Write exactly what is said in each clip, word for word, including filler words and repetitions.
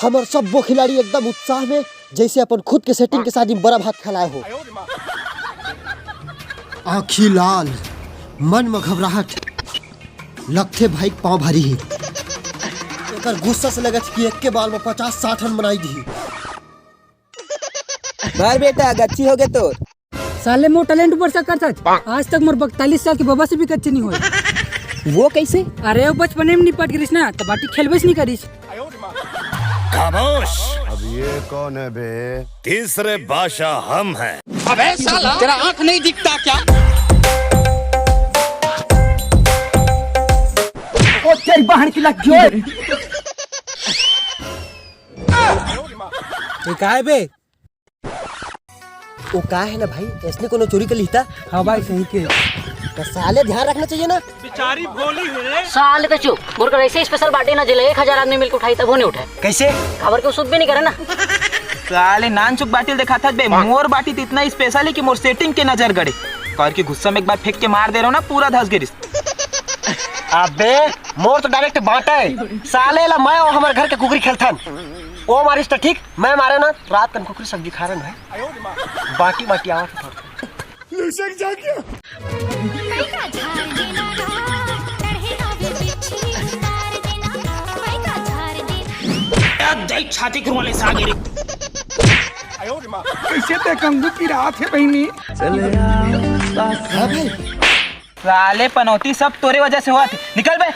हमर सब्बो खिलाड़ी एकदम उत्साह में, जैसे अपन खुद के सेटिंग के शादी में बरा भात खलाए हो। आँखी लाल, मन म घबराहट, लगथे भाई पाँव भारी ही। एकर गुस्सा से लगत कि एक्के बाल में पचास साठ रन बनाई दी। बर बेटा, गच्ची होगे तोर। साले मोर टैलेंट ऊपर शक करथस। आज तक मोर बकतालीस साल के बबा से भी कच्ची नहीं होय। वो कैसे? अरे वो बचपने में निपट गिरिस ना, त बाटी खेलबेच नहीं करिस। खामोश। अब ये कौन है बे? तीसरे बादशाह हम हैं। अबे साला, तेरा आंख नहीं दिखता क्या? ओ तेरी बहन की लग गई। ये का है बे? वो का है ना भाई, ऐसने कोनो चोरी कर लिहिता? हाँ भाई, सही के। तो साले ध्यान रखना चाहिए ना। बेचारी भोली है। साले तो चुप, मोर कर ऐसे स्पेशल बाटे ना, जेला एक हजार आदमी मिलके उठाई तब वो नहीं उठाए। कैसे? काबर के वो सुध भी नहीं करे ना। साले नानचुक बाटी ल देखाथस बे, मोर बाटी तो इतना स्पेशल है कि मोर सेटिंग के नजर गड़े। काबर के गुस्सा में एक बार फेंक के मार दे रहा हूँ ना, पूरा धस गिरिस। अबे, मोर तो डायरेक्ट बांटा है। साले ला मैं और हमारे घर के कुकरी खेलथन। ओ मारिस तो ठीक, मैं मारे ना, रात कन कुकरी सब्जी खा रहे हैं। बाटी बाटी आवत है थोड़ा। लुसक जा क्या? दे छाती के रुमाले से आगे रे। कैसे ते कंगू पिरात है बहनी? हाँ भाई। साले पनौती सब तोरे वजह से होवत हे। निकल बे।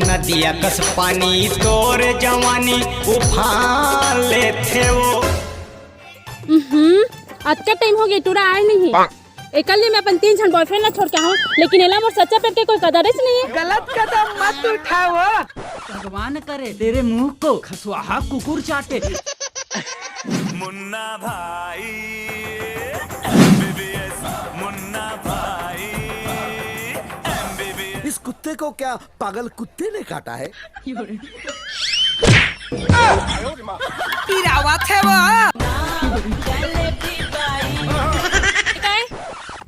नदिया कस पानी तोर जवानी उफान लेथे वो। हम्म, अतका टाइम हो गया, टूरा आए नहीं। एकर लिए मैं अपन तीन झन बॉयफ्रेंड ला छोड़ के आऊँ, लेकिन एला मोर सच्चा प्रेम के कोई कदर ही नहीं है। गलत कदम मत उठाओ। भगवान करे तेरे मुंह को खसवाहा कुकुर चाटे। मुन्ना भाई, एमबीबीएस, मुन्ना भाई, एमबीबीएस। इस कुत्ते को क्या पागल कुत्ते ने काटा है? पिरावत है वो।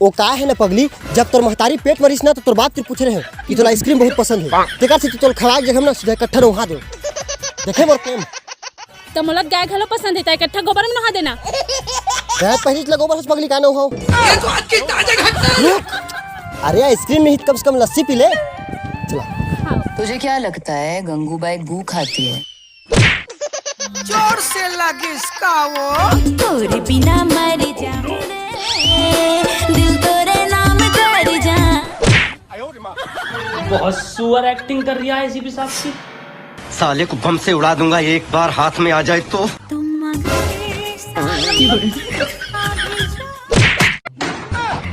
ओ का है ना पगली, जब तोर महतारी पेट मरिस ना, तो तोर बाप ती पूछ रहे हो कि तोला आइसक्रीम बहुत पसंद है, तेकर से तोला खवाए के जगह ना सीधा इकट्ठा नहा दे। देखे मोर प्रेम। त मोला गाय घलो पसंद हे, त इकट्ठा गोबर में नहा देना। गाय पहिली ले गोबर हस पगली, का नहाओ? ये तो आज की ताजा घटना है। रुक। अरे आइसक्रीम नहीं, कम से कम लस्सी पी ले। चला। हाँ। तुझे क्या लगता है गंगूबाई गू खाती है? जोर से लगिस का वो? तोरे बिना मर जाऊं रे, दिल तोरे नाम कर जा। बहुत सुअर एक्टिंग कर रही है एसीपी साहब की। साले को बम से उड़ा दूंगा एक बार हाथ में आ जाए तो।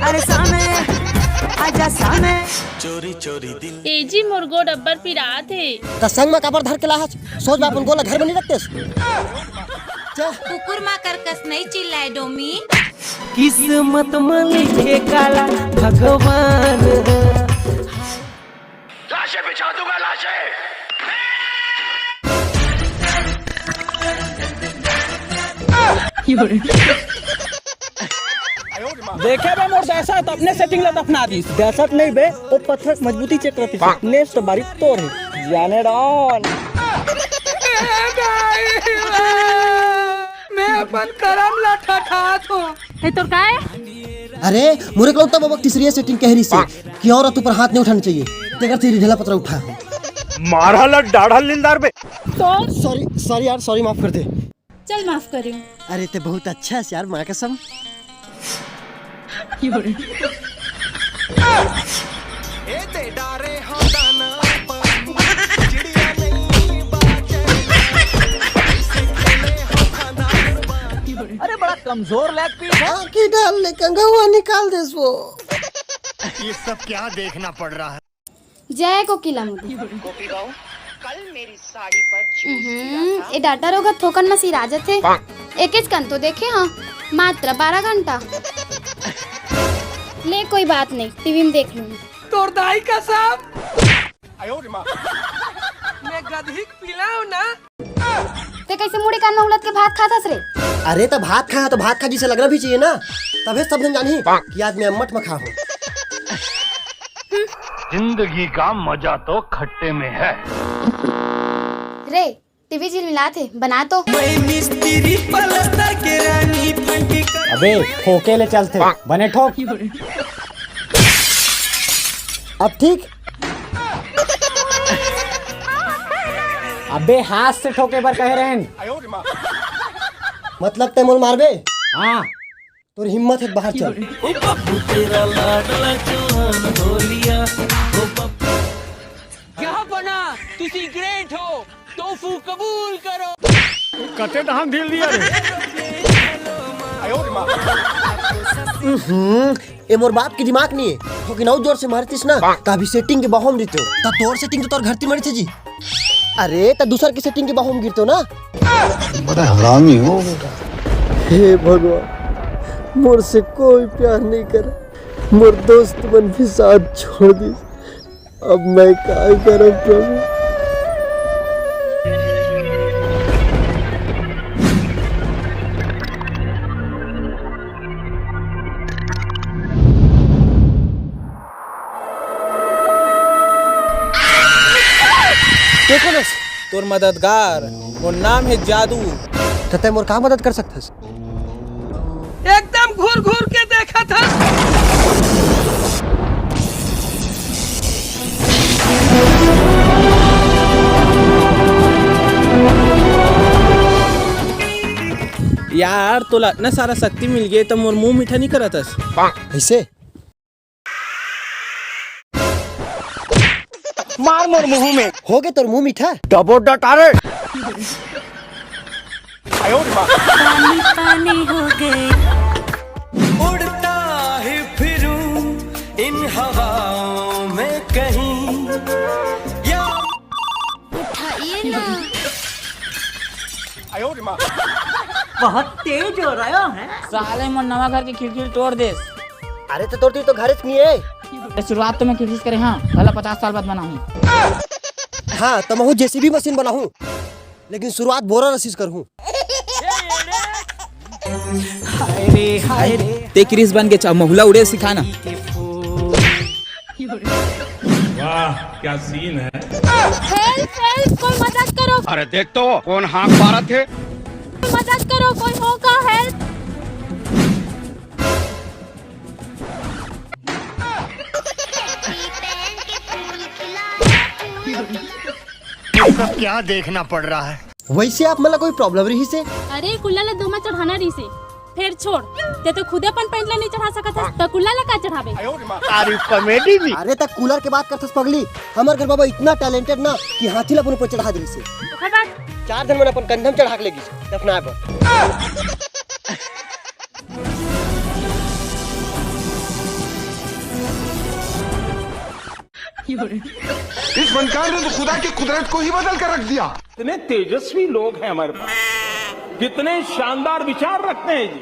अरे सामे, आजा सामे। ए जी, मोर गोड़ अब्बड़ पिरात हे। त संग म काबर धर के लाहस? सोच बा, अपन गोड़ ला घर में नहीं रखतेस। चल। कुकुर माकर कस नहीं चिल्लाए डोमी। किस्मत में लिखे काला भगवान। लाशें बिछा दूंगा, लाशें। देखे बे मोर दहशत, अपने सेटिंग ला दफना दिस। दहशत नहीं बे, वो पत्थर मजबूती चेक करती थी। नेक्स्ट बारी तोर है, जाने डॉन। मैं अपन करम ला ठठात हूँ। ए, तोर का है? अरे, मोर एकलौता बबा तीसरी सेटिंग कह रही से कि औरत ऊपर हाथ नहीं उठाना चाहिए। तेकर से ढेला पतरा उठा। मारा ला डाढ़ा लिलदार बे। तो सॉरी, सॉरी यार, सॉरी, माफ कर दे। चल, माफ करियो। अरे, ते बहुत अच्छा है यार, माँ कसम। अरे बड़ा कमजोर लेग पीस है। आँखी डाल ले कंगवा निकाल देस वो। ये सब क्या देखना पड़ रहा है? जय कोकिला मोदी। गोपी बहू, कल मेरी साड़ी पर जूस गिरा था। ए डाटा रोगा थोकन म सिरा जथे। एकेच कन तो देखे हाँ, मात्र बारह घंटा। ले कोई बात नहीं, टीवी में देख लूंगी। तोर दाई कसम। मैं गधी के पिलाऊं ना। ते कैसे मुड़ी कान में उलट के भात खाथस रे? अरे त भात खा तो भात खा जिसे लगना भी चाहिए ना, तभे सब जन जानही कि आज मैं अम्मट में खा हूँ। जिंदगी का मजा तो खट्टे में है। रे, टीवी झिलमिलात हे, बना तो। मैं मिस्त्री पलस्तर के रानी फंकी कर अबे ठोके ले चलथे, बने ठोक। अब ठीक? अबे हाथ से ठोके बर कहे रहेन। मतलब ते मोल मारबे? हाँ। तोर हिम्मत हे त बाहर चल। ओ पप्पू तेरा लाडला जवान हो लिया, ओ पप्पू। क्या बना? तुसी ग्रेट हो, टोफू कबूल करो। कते डहान ढील दिया रे। हम्म, ए मोर बाप के दिमाग नहीं है। ठोकिन अउ जोर से मारतिस ना, त अभी सेटिंग के बाहों म रहितेंव। त तोर सेटिंग तो तोर घर तीर म रहिथे जी। अरे, त दूसर के सेटिंग के बाहों म गिरतेंव ना। बड़ा हरामी हो बेटा। हे भगवान, मोर से कोई प्यार नहीं करे, मोर दोस्त मन भी साथ छोड़ दिस। अब मैं का करब प्रभु? तोर मददगार, मोर नाम हे जादू। त तैं मोर का मदद कर सकथस? एकदम घूर घूर के देखत हस। यार, तोला अतना सारा शक्ति मिल गे, त मोर मुंह मीठा नहीं करत हस? ऐसे? मार मोर मुंह में। हो गे तोर मुंह मीठा? डबो डटारे। पानी पानी हो गए। उड़ता ही फिरूं इन हवाओं में कहीं, या उठाइए ना। बहुत तेज हो रहा है। साले मोर नवा घर के खिड़की तोड़ देस। अरे त तोर तीर तो घर च नहीं है। त शुरुआत तो मैं खिड़की से करे, हाँ, भला पचास साल बाद बनाहूँ। हाँ, त महूँ जेसीबी मशीन बनाहूँ, लेकिन शुरुआत बोरा रस्सी से करहूँ। ते क्रिस बन के चा महुला उड़े सिखाना। वाह, क्या सीन है। हेल्प, हेल्प, कोई मदद करो। अरे देख तो, कौन हाँक मारत हे। मदद करो, कोई हो का हेल्प। ये सब क्या देखना पड़ रहा है? वैसे आप मन ला कोई प्रॉब्लम रहिस हे? अरे कुल्ला ला दो मा चढ़ाना रहिस हे, फेर छोड़, ते तो खुदे अपन पैंट ला नहीं चढ़ा सकत हस, त कुल्ला ला का चढ़ाबे? अरे कॉमेडी भी। अरे त कूलर के बात करथस पगली, हमर घर बाबा इतना टैलेंटेड ना कि हाथी ला अपन ऊपर चढ़ा देरिस हे। ओकर बाद चार दिन मन अपन कंधा म चढ़ा के लेगिस दफनाए बर। इस फनकार ने तो खुदा की कुदरत को ही बदल कर रख दिया। इतने तेजस्वी लोग हैं हमारे पास, कितने शानदार विचार रखते हैं जी।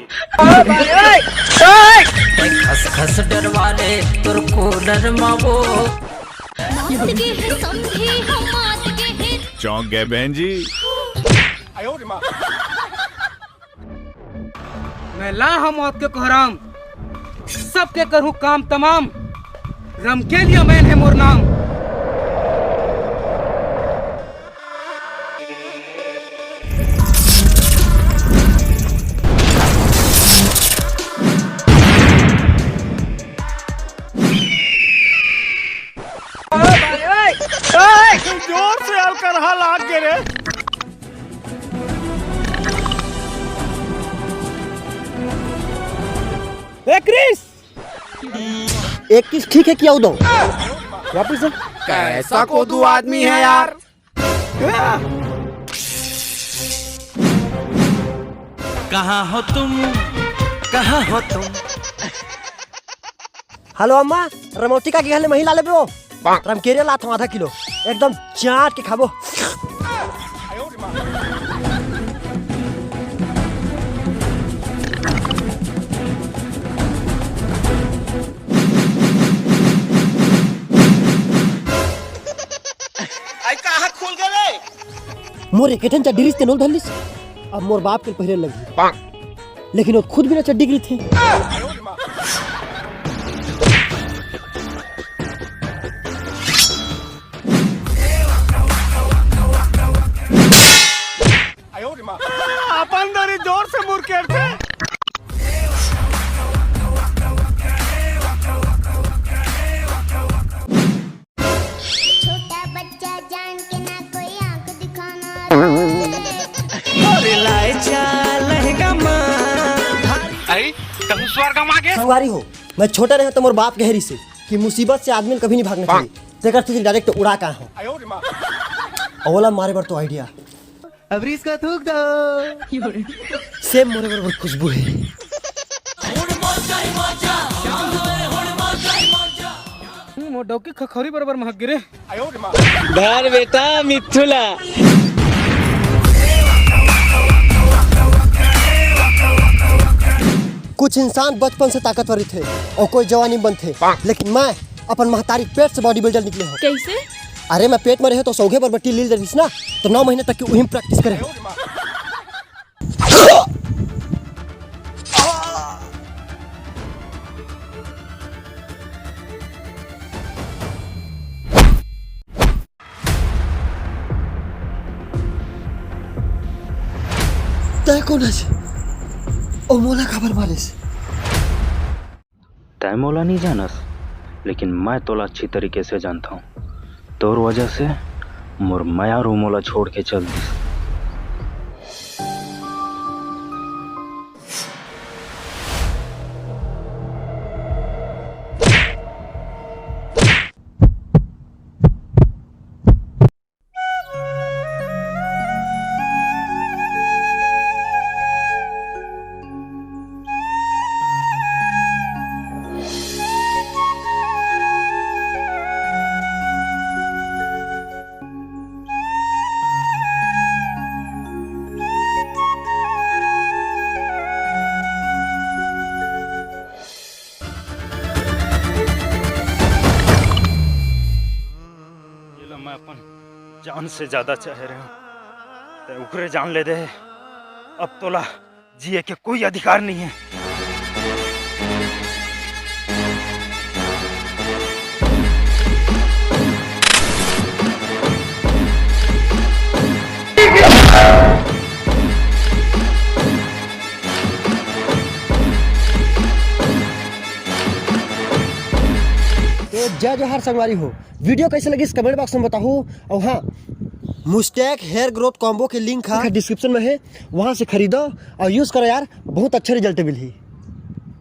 खस खस डरवाले तोर कोलर मा वो। मात गे हे समधी, हम मात गे हे। चौंक गए बहन जी। मैं ला हूं मौत के कोहराम, सबके करहूं काम तमाम। रमकेलिया मैन हे मोर नाम। जोर से अलकरहा लाग गे रे। ए क्रिस, एक किस ठीक है कि अउ दो? वापस से। कैसा कोदू आदमी है यार। कहाँ हो तुम, कहाँ हो तुम? हेलो अम्मा, रमौती का गिहले मही ला लेबे वो। रमकेरिया लात हूँ आधा किलो, एकदम चाट के खाबो। आई कहाँ खुल गए रे? मोर एक ठन चड्डी रिस तेन ल धर लिस, अब मोर बाप के पहिरे लगी। लेकिन वो खुद बिना चड्डी के रहिथे। संगवारी हो, मैं छोटा रहे तो मोर बाप कहे रिसे कि मुसीबत से आदमी कभी नहीं भागना चाहिए। तेकर सेती direct उड़ा का हो। अउ ओला मारे बर तो idea। अब रिस का थूक दो। सेम मोरे बरोबर खुशबू है। मोर डौकी खखौरी बरोबर महक गिरे। धर बेटा मिथुला। कुछ इंसान बचपन से ताकतवर रहिथे अउ कोई जवानी में बनथे, लेकिन मैं अपन महतारी पेट से बॉडी बिल्डर निकले हूँ। कैसे? अरे, मैं पेट में रहे तो सौघे बर बट्टी लील रहिस ना, तो नौ महीने तक की उही में practice करे हूँ। तै कोन हस? अउ मोला काबर मारेस? तै मोला नहीं जानस, लेकिन मैं तोला अच्छी तरीके से जानता हूँ। तोर वजह से मोर मयारू मोला छोड़ के चल दिस। ये ला मैं अपन जान से ज्यादा चाहे रहे हूँ, ते उकरे जान ले दे। अब तोला जिए के कोई अधिकार नहीं है। तो जय जोहार संगवारी हो, video कैसे लगिस comment box में बताहू। अउ हाँ, मुस्टैक हेयर ग्रोथ कॉम्बो के लिंक हा डिस्क्रिप्शन में है, वहाँ से खरीदो अउ यूज करो यार, बहुत अच्छा रिजल्ट मिलही।